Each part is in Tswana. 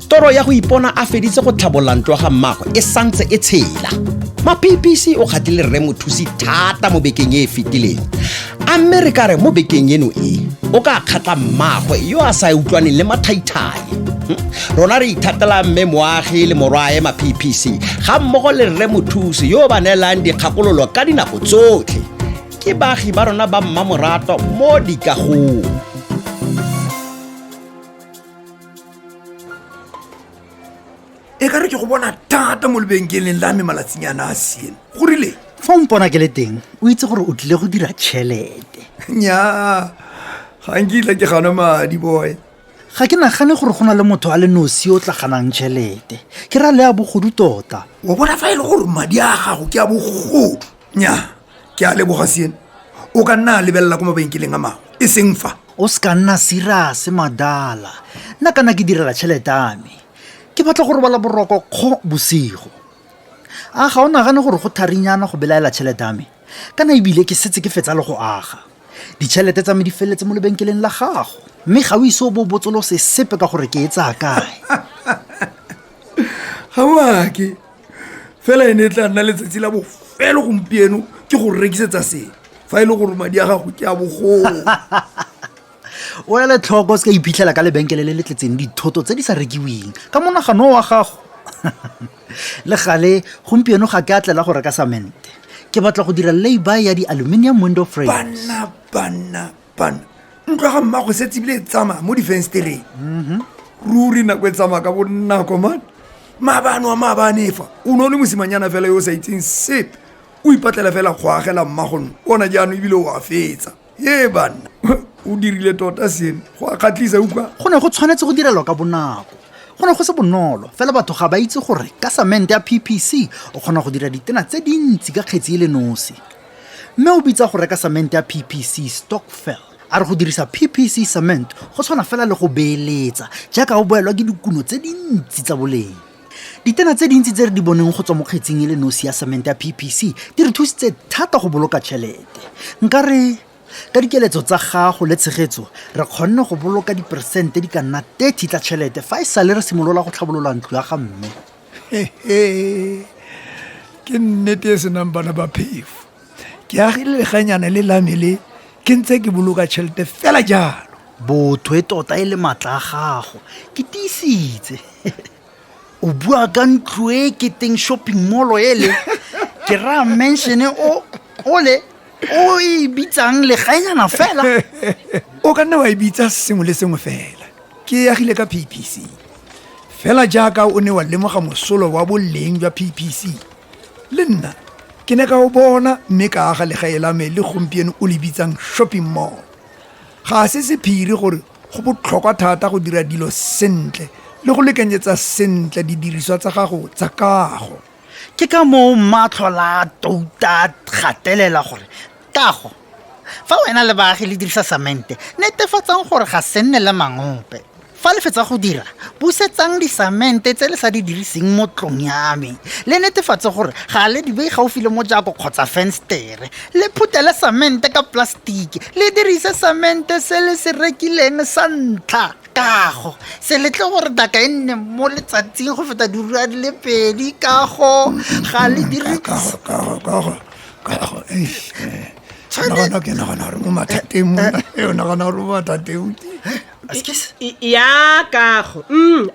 Toro ya go ipona a feditse go tlhabolola ntlo ya ga mmagwe e santse e tshela. Ma-PPC o kgatlhile rre Mothusi thata mo bekeng e e fetileng. A mme re ka re mo bekeng eno e o ka kgatla mmagwe yo a sa utlwaneng le mathaithai. Rona re ithatela mme Moagi le morwae ma-PPC ga mmogo le rre Mothusi yo o ba neelang dikgakololo ka dinako tsotlhe. Ke baagi ba rona ba mmamoratwa mo dikagong. E ka re ke go bona thata mo lebenkeleng la me malatsinyana a siene go rile. Fa o mpona ke le teng, o itse gore o tlile go dira tšhelete. Nya, ga nkitla ke gana madi, boy. Ga ke nagane gore go na le motho a le nosi o tla ganang tšhelete. Ke ra le a bogodu tota. Wa bona fa e le gore madi a gago ke a bogodu. Nya, ke a leboga siene. O ka nna a lebelela ko mabenkeleng a mangwe, e seng fa. O se ka nna serious, madala. Nna kana ke direla tšhelete a me. Ke batla go robala boroko kgo bosigo. A ga o nagane gore go tharinyana go belaela tšhelete a me? Kana ebile ke setse ke fetsa le go aga. Ditšhelete tsa me di feletse mo lebenkeleng la gago, mme ga o ise o bo botsolose sepe ka gore ke e tsaya kae. Ga o ake fela ene e tla nna letsatsi la bofelo gompieno ke go rekisetsa sengwe fa e le gore madi a gago ke a bogolo. O ele tlhoko se ka iphitlhela ka lebenkele le le tletseng dithoto tse di sa rekiweng ka monagano wa gago. Le gale gompieno ga ke a tlela go reka samente. Ke batla go dira lay-by ya di-aluminium window frames. Banna, banna, banna, ntlo ya ga mmago setse ebile e tsamaya mo difensetereng. Ruri nako e tsamaya ka bonako man. Maabane wa maabane fa o ne o le mosimanyana fela yo o sa itseng sepe, o ipatlela fela go agela mmago ona, jaanong ebile o a fetsa. Ee banna, o dirile tota seno, go a kgatlhisa utlwa. Go ne go tshwanetse go direlwa ka bonako. Go ne go se bonolo, fela batho ga ba itse gore ka samente ya PPC o kgona go dira ditena tse dintsi ka kgetsi e le nosi. Mme o bitsa go reka samente ya PPC stokvel. A re go dirisa PPC cement go tshwana fela le go beeletsa, jaaka o boelwa ke dikuno tse dintsi tsa boleng. Ditena tse dintsi tse re di boneng go tswa mo kgetsing e le nosi ya samente ya PPC di re thusitse thata go boloka tšhelete. Nka re ka dikeletso tsa gago le tshegetso re kgonne go boloka diperesente di ka nna 30 tsa tšhelete fa e sale re simolola go tlhabolola ntlo ya ga mme. Ke nnete e senang bana ba phefo. Ke agile leganyana le la me le ke ntse ke boloka tšhelete fela jalo. Botho e tota e le maatla a gago, ke tiisitse. O bua ka ntlo e keteng shopping mall ele, ke raya mansion o ole o e bitsang legaenyana fela. O ka nna wa e bitsa sengwe le sengwe fela. Ke e agile ka PPC. Fela jaaka o ne wa lemoga mosolo wa boleng jwa PPC, le nna ke ne ka o bona mme ka aga legae la me le gompieno o le bitsang shopping mall. Ga se sephiri gore go botlhokwa thata go dira dilo sentle le go lekanyetsa sentle didiriswa tsa gago tsa kago. Ke ka moo mma tlhola a touta a gatelela gore kago, fa wena le baagi le dirisa samente, netefatsang gore ga se nne le mangope. Fa le fetsa go dira, busetsang disamente tse le sa di diriseng mo tlong ya me. Le netefatse gore ga le di beye gaufi le mojako kgotsa fenstere. Le phutele samente ka plastiki, le dirise samente se le se rekileng sa ntlha. Kago, se letle gore daka e nne mo letsatsing go feta diura di le pedi. Kago, ga le dire Kago, kago, kago, kago, eish, eh. Nagana ke nagana gore mo mathateng monna, eh, o nagana gore mo mathateng. Excuse? Ya kago.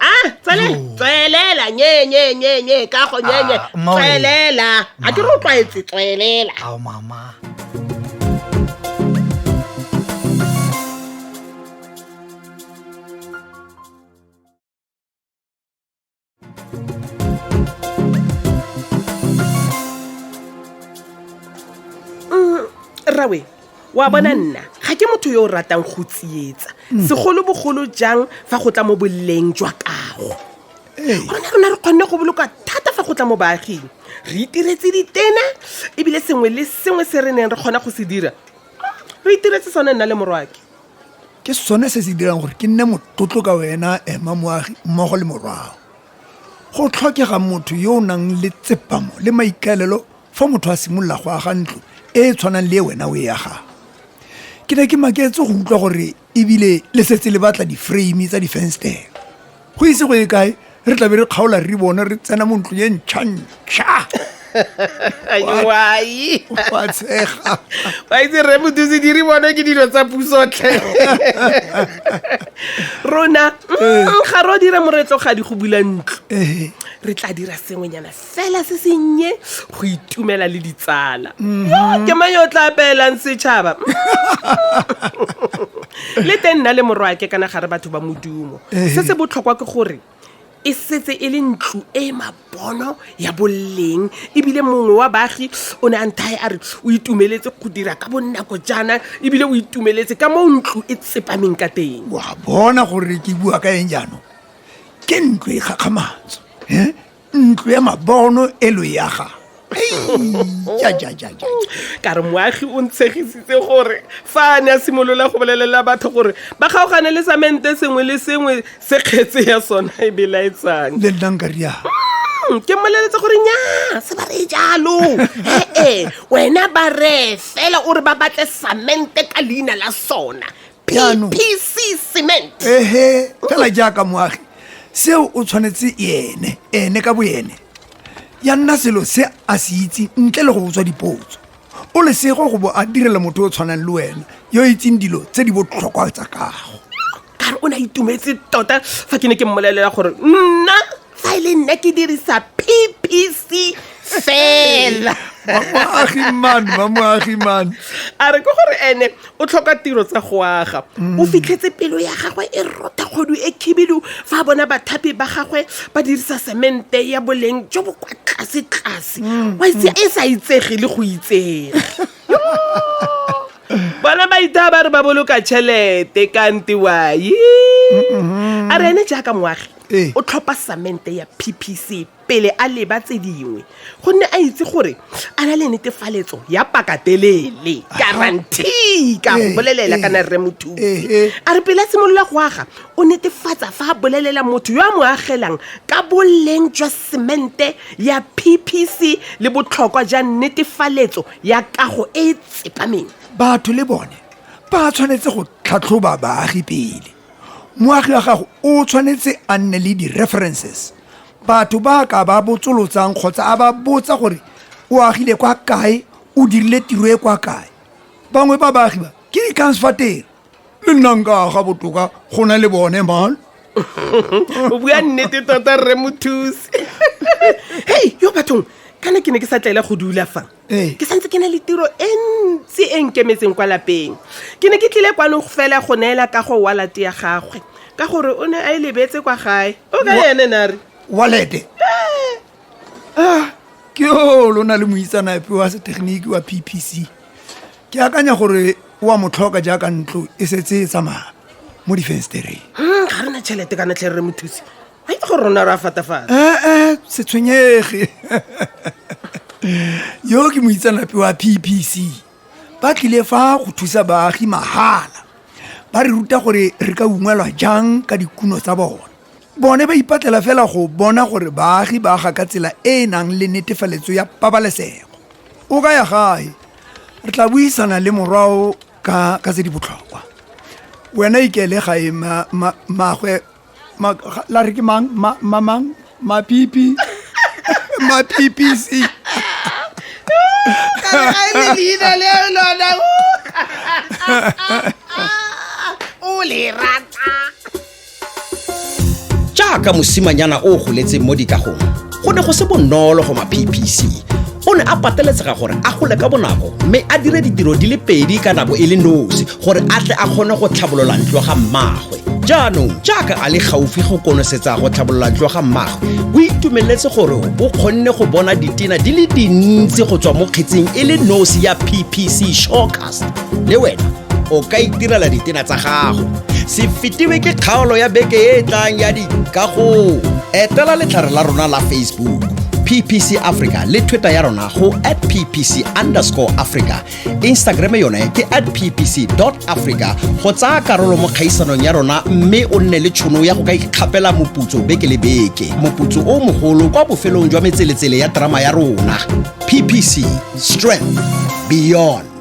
Ah, tswele, tswelela, nye nye nye nye, kago nye nye. Ah, mma we. Tswelela. A ke re o tlwaetse, tswelela. Ao mama. Rrawe, wa bona nna ga ke motho yo o ratang go tsietsa, segolobogolo jang fa go tla mo boleng jwa kago. Rona rona re kgonne go boloka thata fa go tla mo baaging. Re itiretse ditena ebile sengwe le sengwe se re neng re kgona go se dira, re itiretse sone nna le morwake. Ke sone se se dirang gore ke nne motlotlo ka wena, Ema Moagi, mmogo le morwao. Go tlhokega motho yo o nang le tsepamo le maikaelelo fa motho a simolola go aga ntlo e e tshwanang le e wena o e agang. Ke ne ke maketse go utlwa gore ebile le setse le batla di-frame tsa difenstere. Go ise go ye kae re tlabe re kgaola ribone re tsena mo ntlong e ntšha-ntšha. Wai. Wa tshega. Wa itse rre Mothusi di ribone ke dilo tsa pusotlhe. Rona ga re o dira moretlogadi go bula ntlo. Re tla dira sengwenyana fela se sennye go itumela le ditsala. Yo, ke mang yo o tla apeelang setšhaba? Le teng nna le morwake kana ga re batho ba modumo. Se se botlhokwa ke gore e setse e le ntlo e mabono ya boleng, ebile mongwe wa baagi o ne a nthae a re o itumeletse go dira ka bonako jaana, ebile o itumeletse ka moo ntlo e tsepameng ka teng. Wa bona gore ke bua ka eng jaanong? Ke ntlo e kgakgamatso, ntlo ya mabono e lo e agang. Ja, ja, ja, ja. Ka re moagi o ntshegisitse gore fa a ne a simolola go bolelela batho gore ba kgaogane le samente sengwe le sengwe se kgetse ya sona e belaetsang. Le nna nka rialo. Ke mmoleletse gore nnyaa, se ba reye jalo. Ee, wena ba reye fela o re ba batle samente ka leina la sona. Jaanong. PPC cement. Ehe, fela jaaka moagi, seo o tshwanetse ene, ene ka boene. Ya nna selo se a se itse ntle le go botswa dipotso. O lesego go bo a direla motho o tshwanang le wena, yo o itseng dilo tse di botlhokwa tsa kago. Ka re o ne a itumetse tota fa ke ne ke mmolelela gore nna fa e le nna ke dirisa PPC fela. Mamoagi man, mamoagi man. A re ke gore ene o tlhoka tiro tsa go aga. O fitlhetse pelo ya gagwe e rotha kgodu e khibidu fa a bona bathapi ba gagwe ba dirisa semente ya boleng jo bo kwa tlase-tlase. Wa itse e sa itsege le go itsege. Bona ba ithaa ba re ba boloka tšhelete kante wai. A re ene jaaka moagi o tlhopha samente ya PPC pele a leba tse dingwe, gonne a itse gore a na le netefaletso ya pakatelele, guarantee, ka go bolelela kana rre Mothusi. A re pele a simolola go aga, o netefatsa fa a bolelela motho yo a mo agelang ka boleng jwa semente ya PPC le botlhokwa jwa netefaletso ya kago e e tsepameng. Batho le bone ba tshwanetse go tlhatlhoba baagi pele. Moagi wa gago o tshwanetse a nne le di-references, batho ba ka ba botsolotsang kgotsa a ba botsa gore o agile kwa kae, o dirile tiro e kwa kae. Bangwe ba baagi ba ke di-transfertera, le nna nka aga botoka go na le bone man. O bua nnete tota rre Mothusi. Hei, yo bathong, kana ke ne ke sa tlaela go dula fa. Ke santse ke na le tiro e ntsi e nkemetseng kwa lapeng. Ke ne ke tlile kwano fela go neela kago wallet ya gagwe, ka gore o ne a e lebetse kwa gae. O ka ene nare? Wallet? Ke yo lona le moitseanape wa setegeniki wa PPC. Ke akanya gore o a mo tlhoka jaaka ntlo e setse e tsamaya mo difensetereng. Ga re na tšhelete kana tlhe rre Mothusi. Ga itse gore rona re a fatafata. Se tshwenyege. Yo ke moitseanape wa PPC. Ba tlile fa go thusa baagi mahala. Ba re ruta gore re ka ungwelwa jang ka dikuno tsa bona. Bone ba ipatlela fela go bona gore baagi ba aga ka tsela e e nang le netefaletso ya pabalesego. O ka ya gae, re tla buisana le morwao ka tse di botlhokwa. Wena ikele gae magwe, la re ke mang? Ma mang? Ma pipi? Ma PPC. Ga e le leina leo lona. O le rata. Jaaka mosimanyana o goletseng mo dikagong, go ne go se bonolo go ma PPC. O ne a pateletsega gore a gole ka bonako mme a dire ditiro di le pedi ka nako e le nosi gore a tle a kgone go tlhabolola ntlo ga mmagwe. Jaanong, jaaka a le gaufi go konosetsa go tlhabolola ntlo ga mmagwe, o itumeletse gore o kgonne go bona ditena di le dintsi go tswa mo kgetsing e le nosi ya PPC Surecast. Le wena o ka itirela ditena tsa gago. Se fetiwe ke kgaolo ya beke e e tlang ya dikago. Etela letlhare la rona la Facebook. Ppc Africa le Twitter ya rona go at ppc underscore africa. Instagram yone ke at ppc africa go tsaya karolo mo kgaisanong ya rona mme o nne le tšhono ya go ka ikgapela moputso beke le beke, moputso o mogolo kwa bofelong jwa metseletsele ya terama ya rona. PPC, strength beyond.